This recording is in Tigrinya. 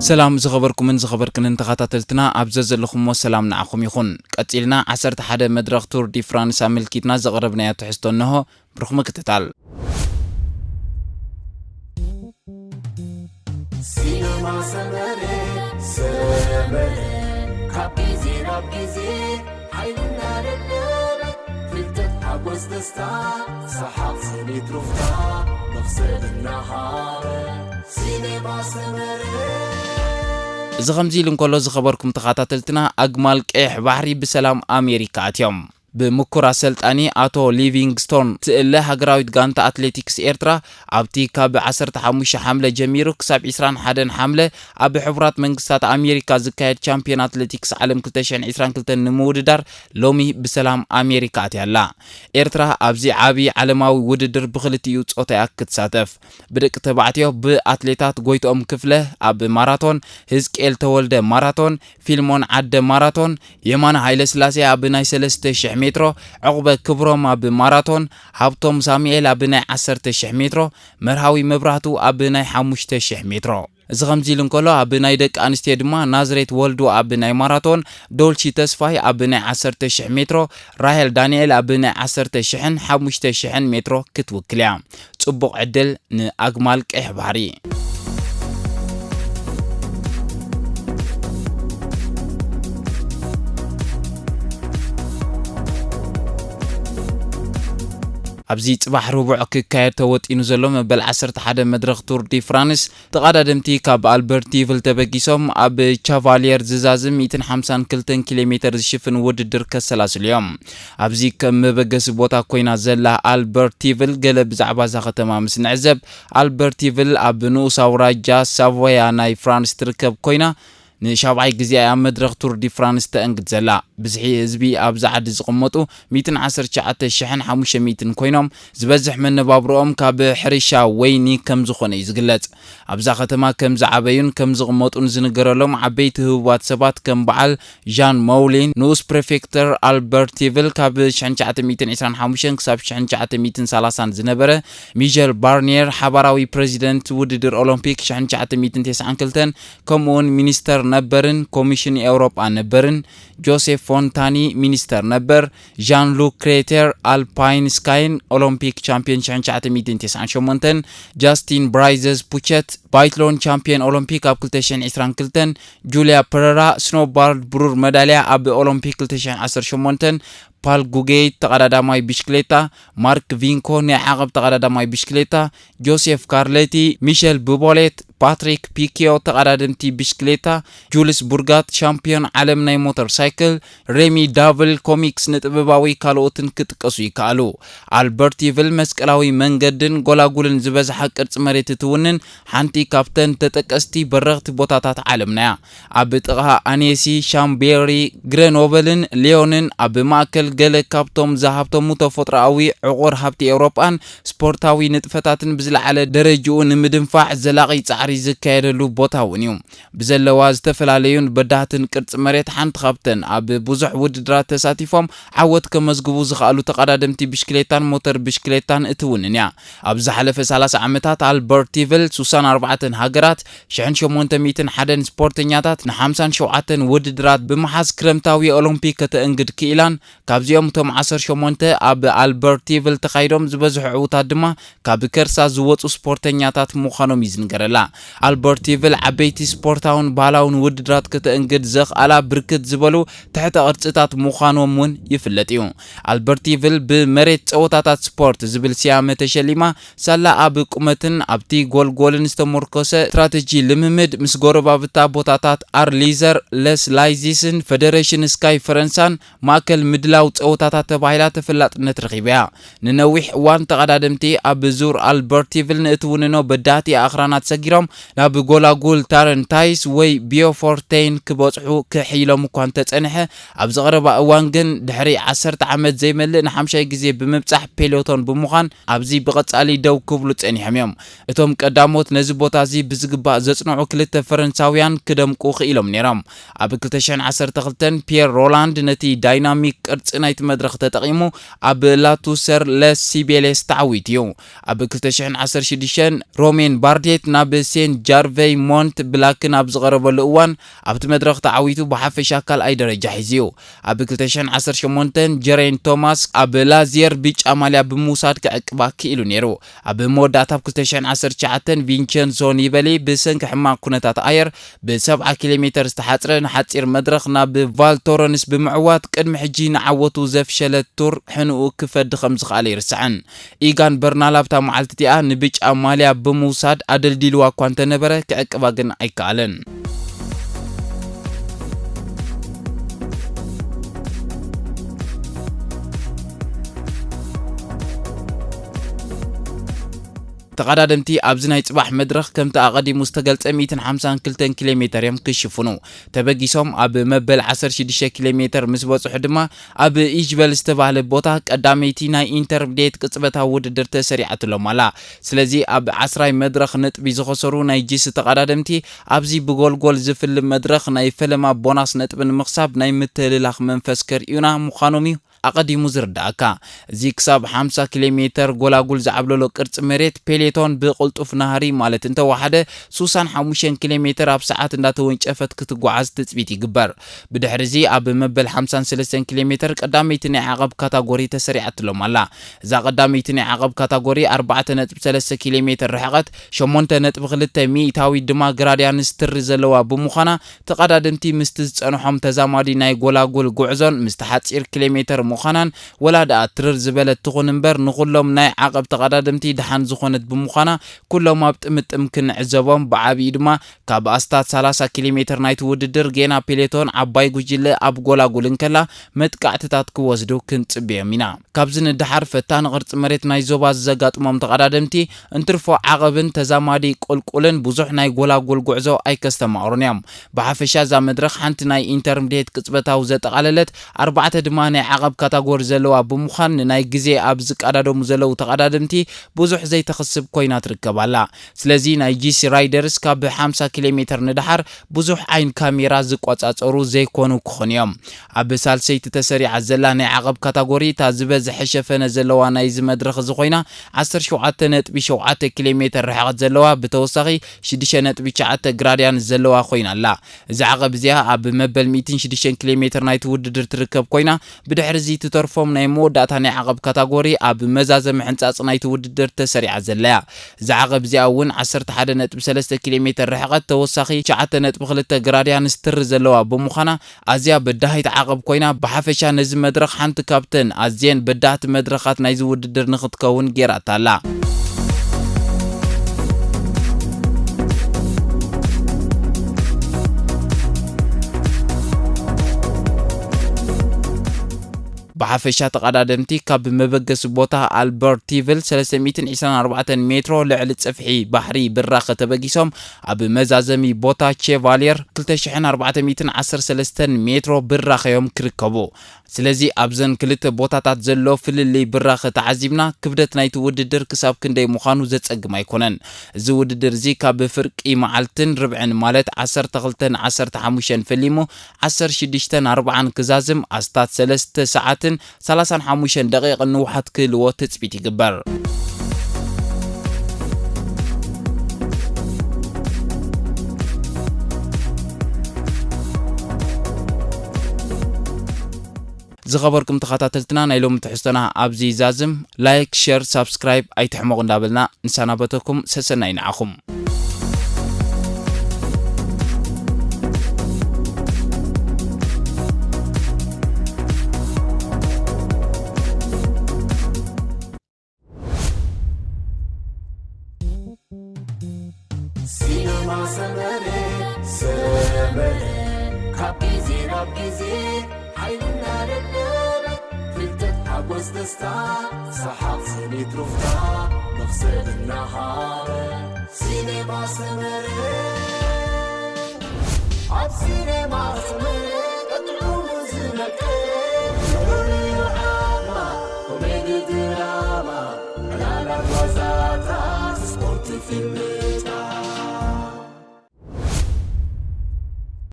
ሰላም ዝኸበርኩምን ዝኸበርክንን ተኸታተልትና፣ ኣብ ዘዘለኹሞ ሰላም ንዓኹም ይኹን። ቀጺልና ዓሰርተ ሓደ መድረኽ ቱር ዲ ፍራንስ ኣመልኪትና ዘቕረብናዮ ትሕዝቶ እንሆ፣ ብሩኽ ምክትታል። ሲነማ ሰመረ፣ ሰመረ፣ ካብ ግዜ ናብ ግዜ ሓይልና ደለበ፣ ፍልጠት ሓጎስ ደስታ፣ ሰሓቕ ስኒት ሩፍታ፣ መኽሰብ እናሃበ፣ ሲነማ ሰመረ። እዚ ከምዚ ኢሉ እንከሎ ዝኸበርኩም ተኸታተልትና፣ ኣግማል ቀይሕ ባሕሪ ብሰላም ኣሜሪካ ኣትዮም። ብምኩር ኣሰልጣኒ ኣቶ ሊቪንግስቶን ትእለ ሃገራዊት ጋንታ ኣትሌቲክስ ኤርትራ ኣብቲ ካብ ዓሰርተ ሓሙሽተ ሓምለ ጀሚሩ ክሳብ ዕስራን ሓደን ሓምለ ኣብ ሕቡራት መንግስታት ኣሜሪካ ዝካየድ ቻምፒዮን ኣትሌቲክስ ዓለም ክልተ ሽሕን ዕስራን ክልተን ንምውድዳር ሎሚ ብሰላም ኣሜሪካ ኣትያ ኣላ። ኤርትራ ኣብዚ ዓቢ ዓለማዊ ውድድር ብኽልቲኡ ጾታ እያ ክትሳተፍ። ብደቂ ተባዕትዮ ብኣትሌታት ጎይትኦም ክፍለ ኣብ ማራቶን፣ ህዝቅኤል ተወልደ ማራቶን፣ ፊልሞን ዓደ ማራቶን፣ የማነ ሃይለስላሴ ኣብ ናይ ሰለስተ ሽሕ ሜትሮ፣ ዕቑበ ክብሮም ኣብ ማራቶን፣ ሃብቶም ሳሙኤል ኣብ ናይ ዓሰርተ ሽሕ ሜትሮ፣ መርሃዊ መብራህቱ ኣብ ናይ ሓሙሽተ ሽሕ ሜትሮ። እዚ ከምዚ ኢሉ እንከሎ፣ ኣብ ናይ ደቂ ኣንስትዮ ድማ ናዝሬት ወልዱ ኣብ ናይ ማራቶን፣ ዶልቺ ተስፋይ ኣብ ናይ ዓሰርተ ሽሕ ሜትሮ፣ ራሄል ዳንኤል ኣብ ናይ ዓሰርተ ሽሕን ሓሙሽተ ሽሕን ሜትሮ ክትውክል እያ። ጽቡቕ ዕድል ንኣግማል ቀይሕ ባሕሪ። ኣብዚ ጽባሕ ረቡዕ ክካየድ ተወጢኑ ዘሎ መበል ዓሰርተ ሓደ መድረኽ ቱር ዲ ፍራንስ፣ ተቐዳደምቲ ካብ ኣልበርቲቭል ተበጊሶም ኣብ ቻቫሊየር ዝዛዝም ሚእትን ሓምሳን ክልተን ኪሎ ሜተር ዝሽፍን ውድድር ከሰላስሉ እዮም። ኣብዚ ከም መበገሲ ቦታ ኮይና ዘላ ኣልበርቲቭል፣ ገለ ብዛዕባ እዛ ከተማ ምስ ንዕዘብ፣ ኣልበርቲቭል ኣብ ንኡስ ኣውራጃ ሳቮያ ናይ ፍራንስ ትርከብ ኮይና፣ ንሻብዓይ ግዜ እያ መድረኽ ቱር ዲ ፍራንስ ተእንግድ ዘላ። ብዝሒ ህዝቢ ኣብዛ ዓዲ ዝቕመጡ ሚእትን ዓሰርተ ትሽዓተ ሽሕን ሓሙሽተ ሚእትን ኮይኖም፣ ዝበዝሕ መነባብሮኦም ካብ ሕርሻ ወይኒ ከም ዝኾነ እዩ ዝግለጽ። ኣብዛ ከተማ ከም ዝዓበዩን ከም ዝቕመጡን ዝንገረሎም ዓበይቲ ህቡባት ሰባት ከም በዓል ዣን መውሊን፣ ንኡስ ፕሬፌክተር ኣልበርቲቭል ካብ ሽሕን ትሽዓተ ሚእትን ዕስራን ሓሙሽተን ክሳብ ሽሕን ትሽዓተ ሚእትን ሰላሳን ዝነበረ፣ ሚሸል ባርኒየር፣ ሓባራዊ ፕሬዚደንት ውድድር ኦሎምፒክ ሽሕን ትሽዓተ ሚእትን ተስዓን ክልተን፣ ከምኡውን ሚኒስተር ነበርን ኮሚሽን ኤውሮጳ ነበርን፣ ጆሴፍ ፎንታኒ ሚኒስተር ነበር፣ ዣን ሉክ ክሬተር ኣልፓይን ስካይን ኦሎምፒክ ቻምፒዮን ሽሕን ትሽዓተ ሚእትን ተስዓን ሸሞንተን፣ ጃስቲን ብራይዘስ ፑቸት ባይትሎን ቻምፒዮን ኦሎምፒክ ኣብ ክልተ ሽሕን ዕስራን ክልተን፣ ጁልያ ፐረራ ስኖውባርድ ብሩር መዳልያ ኣብ ኦሎምፒክ ክልተ ሽሕን ዓሰርተ ሸሞንተን፣ ፓል ጉጌይት ተቐዳዳማይ ብሽክሌታ፣ ማርክ ቪንኮ ናይ ዓቐብ ተቐዳዳማይ ብሽክሌታ፣ ጆሴፍ ካርሌቲ፣ ሚሸል ብቦሌት፣ ፓትሪክ ፒኪዮ ተቐዳደምቲ ብሽክሌታ፣ ጁልስ ቡርጋት ሻምፒዮን ዓለም ናይ ሞተር ሳይክል፣ ሬሚ ዳቭል ኮሚክስ ንጥበባዊ ካልኦትን ክጥቀሱ ይከኣሉ። ኣልበርት ይቭል መስቀላዊ መንገድን ጎላጉልን ዝበዝሓ ቅርጺ መሬት እትውንን ሓንቲ ካብተን ተጠቀስቲ በረኽቲ ቦታታት ዓለምና እያ። ኣብ ጥቓ ኣኔሲ፣ ሻምቤሪ፣ ግረኖበልን ሊዮንን ኣብ ማእከል ገለ ካብቶም ዝሃብተሙ ተፈጥሮኣዊ ዕቑር ሃብቲ ኤውሮጳን ስፖርታዊ ንጥፈታትን ብዝለዓለ ደረጅኡ ንምድንፋዕ ዘላቒ ጻዕሪ ዝካየደሉ ቦታ እውን እዩ። ብዘለዋ ዝተፈላለዩን በዳህትን ቅርጺ መሬት ሓንቲ ካብተን ኣብ ብዙሕ ውድድራት ተሳቲፎም ዓወት ከመዝግቡ ዝኸኣሉ ተቐዳደምቲ ብሽክሌታን ሞተር ብሽክሌታን እትውንን እያ። ኣብ ዝሓለፈ ሰላሳ ዓመታት ኣልበርት ይቭል ሱሳን ኣርባዕተን ሃገራት ሽሕን ሸሞንተ ሚእትን ሓደን ስፖርተኛታት ንሓምሳን ሸውዓተን ውድድራት ብምሓዝ ክረምታዊ ኦሎምፒክ ከተእንግድ ክኢላን ካብዚኦም እቶም ዓሰርተ ሸሞንተ ኣብ ኣልበርት ይቭል ተኻይዶም ዝበዝሑ ዕዉታት ድማ ካብ ከርሳ ዝወጹ ስፖርተኛታት ምዃኖም እዩ ዝንገረላ። ኣልበርት ይቭል ዓበይቲ ስፖርታውን ባህላውን ውድድራት ከተእንግድ ዘኽኣላ ብርክት ዝበሉ ትሕተ ቅርጽታት ምዃኖም እውን ይፍለጥ እዩ። ኣልበርት ይቭል ብመሬት ጸወታታት ስፖርት ዝብል ስያመ ተሸሊማ ሳላ ኣብ ቁመትን ኣብቲ ጎልጎልን ዝተመርኮሰ ስትራተጂ ልምምድ ምስ ጎረባብታ ቦታታት ኣርሊዘር፣ ለስ ላይዚስን ፈደሬሽን ስካይ ፈረንሳን ማእከል ምድላው ጸወታታት ተባሂላ ተፈላጥነት ረኺባ እያ። ንነዊሕ እዋን ተቐዳደምቲ ኣብ ዙር ኣልበርቲቭል ንእትውንኖ በዳህቲ ኣኽራናት ሰጊሮም ናብ ጎላጉል ታረንታይስ ወይ ቢዮፎርቴን ክበጽሑ ክሕይሎም እኳ እንተጸንሐ፣ ኣብ ዝቐረባ እዋን ግን ድሕሪ ዓሰርተ ዓመት ዘይመልእ ንሓምሻይ ግዜ ብምብጻሕ ፔሎቶን ብምዃን ኣብዚ ብቐጻሊ ደው ክብሉ ጸኒሖም እዮም። እቶም ቀዳሞት ነዚ ቦታ እዚ ብዝግባእ ዘጽንዑ ክልተ ፈረንሳውያን ክደምቁ ክኢሎም ነይሮም። ኣብ ክልተ ሽሕን ዓሰርተ ክልተን ፒየር ሮላንድ ነቲ ዳይናሚክ ቅርጺ ናይቲ መድረኽ ተጠቒሙ ኣብ ላቱሰር ለስ ሲቤሌስ ተዓዊቱ እዩ። ኣብ ክልተ ሽሕን ዓሰርተ ሽዱሽተን ሮሜን ባርዴት ናብ ሴንት ጃርቨይ ሞንት ብላክን ኣብ ዝቐረበሉ እዋን ኣብቲ መድረኽ ተዓዊቱ ብሓፈሻ ካልኣይ ደረጃ ሒዙ እዩ። ኣብ ክልተ ሽሕን ዓሰርተ ሸሞንተን ጀሬን ቶማስ ኣብ ላዚየር ብጫ ማልያ ብምውሳድ ክዕቅባ ክኢሉ ነይሩ። ኣብ መወዳእታ ኣብ ክልተ ሽሕን ዓሰርተ ትሽዓተን ቪንቸንሶ ኒበሊ ብሰንኪ ሕማቕ ኩነታት ኣየር ብ ሰብዓ ኪሎ ሜተር ዝተሓጽረ ንሓጺር መድረኽ ናብ ቫል ቶረንስ ብምዕዋት ቅድሚ ሕጂ ንዓወቱ ዘፍሸለት ቱር ሕንኡ ክፈዲ ከም ዝኸኣለ ይርስዕን። ኢጋን በርናል ኣብታ መዓልቲ እቲኣ ንብጫ ማልያ ብምውሳድ ኣደልዲልዋ እኳ እንተነበረ ክዕቅባ ግን ኣይከኣለን። ተቐዳደምቲ ኣብዚ ናይ ጽባሕ መድረኽ ከምቲ ኣቐዲሙ ዝተገልጸ ሚእትን ሓምሳን ክልተን ኪሎ ሜተር እዮም ክሽፍኑ። ተበጊሶም ኣብ መበል ዓሰርተ ሽዱሽተ ኪሎ ሜተር ምስ በጽሑ ድማ ኣብ ኢጅበል ዝተባህለ ቦታ ቀዳመይቲ ናይ ኢንተርምዴት ቅጽበታዊ ውድድር ተሰሪዓትሎም ኣላ። ስለዚ ኣብ ዓስራይ መድረኽ ነጥቢ ዝኸሰሩ ናይ ጂሲ ተቐዳደምቲ ኣብዚ ብጎልጎል ዝፍልም መድረኽ ናይ ፈለማ ቦናስ ነጥቢ ንምኽሳብ ናይ ምትህልላኽ መንፈስ ከርእዩና ምዃኖም እዩ ኣቐዲሙ ዝርዳእካ። እዚ ክሳብ ሓምሳ ኪሎ ሜተር ጎላጉል ዝዓብለሎ ቅርጺ መሬት ፔሌቶን ብቕልጡፍ ናህሪ ማለት እንተወሓደ ሱሳን ሓሙሽተን ኪሎ ሜተር ኣብ ሰዓት እንዳተወንጨፈት ክትጓዓዝ ትጽቢት ይግበር። ብድሕሪ እዚ ኣብ መበል ሓምሳን ሰለስተን ኪሎ ሜተር ቀዳመይቲ ናይ ዓቐብ ካታጎሪ ተሰሪዓትሎም ኣላ። እዛ ቀዳመይቲ ናይ ዓቐብ ካታጎሪ ኣርባዕተ ነጥቢ ሰለስተ ኪሎ ሜተር ርሕቐት ሸሞንተ ነጥቢ ክልተ ሚእታዊት ድማ ግራድያንስ ትሪ ዘለዋ ብምዃና ተቐዳደምቲ ምስቲ ዝጸንሖም ተዛማዲ ናይ ጎላጉል ጉዕዞን ምስቲ ሓጺር ኪሎ ሜተር ምዃናን ወላ ደኣ ትርር ዝበለት ትኹን እምበር ንኹሎም ናይ ዓቐብ ተቐዳደምቲ ደሓን ዝኾነት ብምዃና ኩሎም ኣብ ጥምጥም ክንዕዘቦም ብዓቢኡ ድማ ካብ ኣስታት ሰላሳ ኪሎ ሜተር ናይቲ ውድድር ጌና ፔሌቶን ዓባይ ጉጅለ ኣብ ጎላጉል እንከላ መጥቃዕትታት ክወስዱ ክንጽበዮም ኢና። ካብዚ ንደሓር ፈታኒ ቅርጺ መሬት ናይ ዞባ ዘጋጥሞም ተቐዳደምቲ እንትርፎ ዓቐብን ተዛማዲ ቁልቁልን ብዙሕ ናይ ጎላጉል ጉዕዞ ኣይከስተማቕሩን እዮም። ብሓፈሻ እዛ መድረኽ ሓንቲ ናይ ኢንተርምዴት ቅጽበታዊ ዘጠቓለለት ኣርባዕተ ድማ ናይ ዓቐብ ካታጎሪ ዘለዋ ብምዃን ንናይ ግዜ ኣብ ዝቀዳደሙ ዘለዉ ተቐዳደምቲ ብዙሕ ዘይተኽስብ ኮይና ትርከብ ኣላ። ስለዚ ናይ ጂሲ ራይደርስ ካብ ሓምሳ ኪሎ ሜተር ንደሓር ብዙሕ ዓይን ካሜራ ዝቆጻጸሩ ዘይኮኑ ክኾኑ እዮም። ኣብ ሳልሰይቲ ተሰሪዓ ዘላ ናይ ዓቐብ ካታጎሪ እታ ዝበዝሐ ሸፈነ ዘለዋ ናይዚ መድረኽ እዚ ኮይና ዓሰርተ ሸውዓተ ነጥቢ ሸውዓተ ኪሎ ሜተር ርሕቐት ዘለዋ ብተወሳኺ ሽዱሽተ ነጥቢ ትሽዓተ ግራድያን ዘለዋ ኮይና ኣላ። እዛ ዓቐብ እዚኣ ኣብ መበል ሚእትን ሽዱሽተን ኪሎ ሜተር ናይቲ ውድድር ትርከብ ኮይና ብድሕሪ እዚ ትተርፎም ናይ መወዳእታ ናይ ዓቐብ ካታጎሪ ኣብ መዛዘሚ ሕንጻጽ ናይቲ ውድድር ተሰሪዓ ዘላ እያ። እዛ ዓቐብ እዚኣ እውን ዓሰርተ ሓደ ነጥቢ ሰለስተ ኪሎ ሜተር ርሕቐት ተወሳኺ ትሽዓተ ነጥቢ ክልተ ግራድያን ስትሪ ዘለዋ ብምዃና ኣዝያ በዳሂት ዓቐብ ኮይና ብሓፈሻ ነዚ መድረኽ ሓንቲ ካብተን ኣዝየን በዳህቲ መድረኻት ናይዚ ውድድር ንኽትከውን ጌራታ ኣላ። ብሓፈሻ ተቐዳደምቲ ካብ መበገሲ ቦታ ኣልበርቲቭል ሰለስተ ሚእትን ዕስራን ኣርባዕተን ሜትሮ ልዕሊ ጽፍሒ ባሕሪ ብራኸ ተበጊሶም ኣብ መዛዘሚ ቦታ ቼቫልየር ክልተ ሽሕን ኣርባዕተ ሚእትን ዓሰርተ ሰለስተን ሜትሮ ብራኸ እዮም ክርከቡ። ስለዚ ኣብዘን ክልተ ቦታታት ዘሎ ፍልልይ ብራኸ ተዓዚብና ክብደት ናይቲ ውድድር ክሳብ ክንደይ ምዃኑ ዘጸግም ኣይኮነን። እዚ ውድድር እዚ ካብ ፍርቂ መዓልትን ርብዕን ማለት ዓሰርተ ክልተን ዓሰርተ ሓሙሽተን ፈሊሙ ዓሰርተ ሽዱሽተን ኣርብዓን ክዛዝም ኣስታት ሰለስተ ሰዓትን ሰላሳን ሓሙሽተን ደቂቕን ንውሓት ክህልዎ ትጽቢት ይግበር። ዝኸበርኩም ተኸታተልትና ናይ ሎሚ ትሕዝቶና ኣብዚ ይዛዝም። ላይክ፣ ሸር፣ ሳብስክራይብ ኣይትሕመቑ እንዳበልና ንሰናበተኩም። ሰሰናይ ንዓኹም። ሲነማ ሰመረ፣ ሰመረ፣ ካብ ግዜ ናብ ግዜ ሓይልና ደለበ፣ ፍልጠት፣ ሓጎስ፣ ደስታ፣ ሰሓቕ፣ ስኒት፣ ሩፍታ፣ መኽሰብ እናሃበ። ሲነማ ሰመረ። ኣብ ሲኔማ ሰመረ ቀጥዑ ዝመቀ። ፍቕሪ፣ ዓድማ፣ ኮሜዲ፣ ድራማ፣ ዕላላት፣ ዋዛታት፣ ስፖርት፣ ፊልም፣